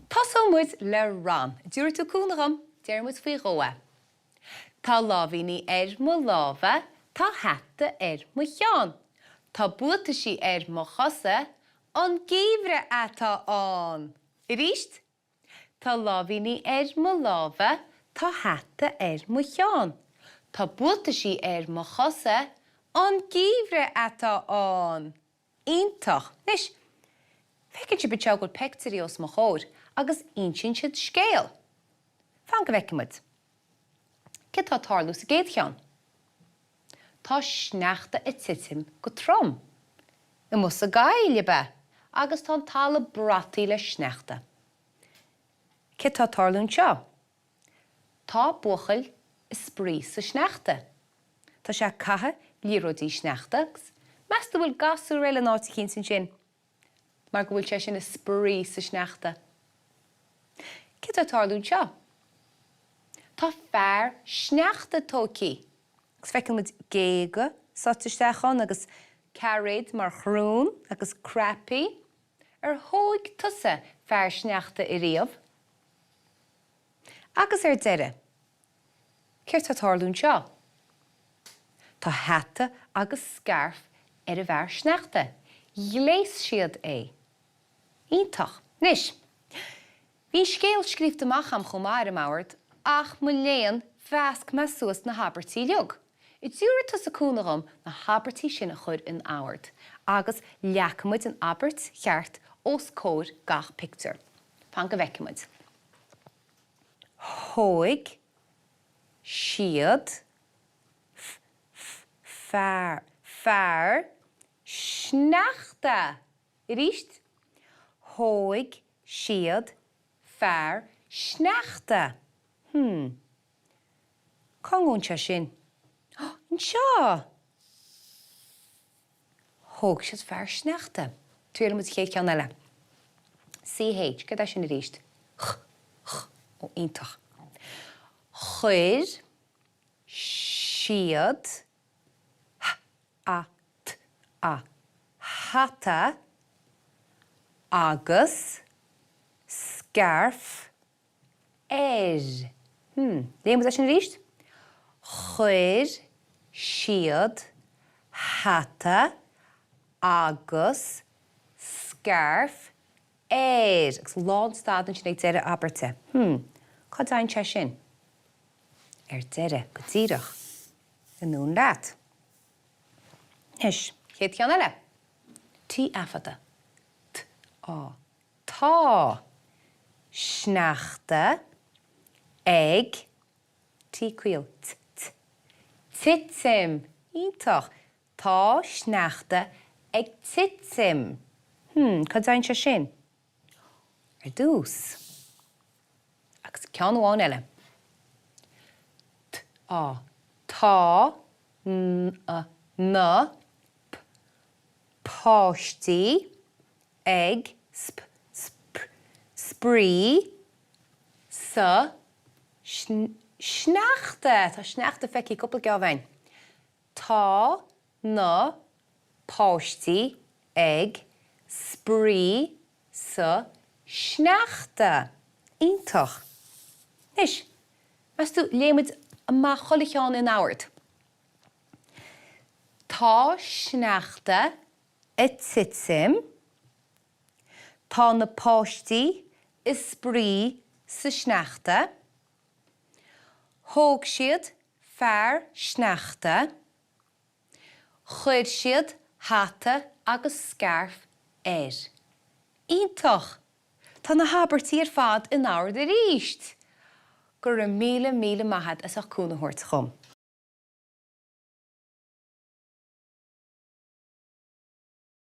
Tosóidh muid le rann. An dtabharfaidh tú cúnamh dhom? Déarfaidh muid faoi dhó é. Tá láimhíní ar mo lámha, tá hata ar mo cheann. Tá buataisí ar mo chosa, an geimhreadh atá ann! Arís. Tá láimhíní ar mo lámha, tá hata ar mo cheann. Tá buataisí ar mo chosa, an geimhreadh atá ann! Iontach! Anois, feiceann sibh anseo go bhfuil peictiúirí os mo chomhair agus insíonn siad scéal. Fan go bhfeicfidh muid. Céard atá ag tarlú sa gcéad cheann? Tá sneachta ag titim go trom. Amuigh sa gcoill, ab ea? Agus tá an talamh brataithe le sneachta. Céard tá ag tarlú anseo? Tá buachaill ag spraoi sa sneachta. Tá sé ag caitheamh liathróidí sneachta agus meas tú an bhfuil gasúr eile in áit eicínt ansin mar go bhfuil sé sin ag spraoi sa sneachta? Céard tá ag tarlú anseo? Tá fear sneachta tóigthí. Agus feiceann muid géaga sáite isteach ann agus cairéid mar chrann agus cnaipí. Ar thóig tusa fear sneachta ariamh? Agus ar deireadh, céard tá ag tarlú anseo? Tá hata agus scairf ar an bhfear sneachta. Ghléas siad é. Iontach. Anois, bhí an scéal scríobhta amach a'm chomh maith ar an mbord ach mo léan, mheasc mé suas na habairtí uilig. An dtabharfaidh tusa cúnamh dhom na habairtí sin a chur in ord agus leagfaidh muid an abairt cheart os comhair gach pictiúr. Fan go bhfeicfidh muid. Thóig siad f-f-fear fear sneachta! Arís, thóig siad fear sneachta. Hmm. Cá ngabhann sé sin? Anseo! Thóg siad fear sneachta. Triailfidh muid an chéad cheann eile. CH, céard é sin arís? Ch, ch, ó iontach. Chuir siad h, a, t, a, hata agus scairf air. Hmm, léifidh muid é sin arís. Chuir siad hata agus scairf air. Agus lánstad ansin ag deireadh abairte. Hmm, cá dtagann sé sin? Ar deireadh, go díreach. Anonn leat. Anois, chéad cheann eile. T A fada. T Á. Tá. Sneachta. Ag. T caol. T T. Titim. Iontach. Tá sneachta ag titim. Hmm, cá dtagann sé sin? Ar dtús. Agus ceann amháin eile. T Á. Tá. N A. Na. P páistí ag sp sp spraoi sa sn sneachta. Tá sneachta feicthe cúpla geábh againn. Tá na páistí ag spraoi sa sneachta. Iontach. Anois, meas tú, léifidh muid amach chuile cheann in ord. Tá sneachta ag titim. Tá na páistí ag spraoi sa sneachta. Thóg siad fear sneachta. Chuir siad hata agus scairf air. Iontach! Tá na habairtí ar fad in ord arís! Go raibh míle míle maith a't as ucht cúnamh a thabhairt dhom.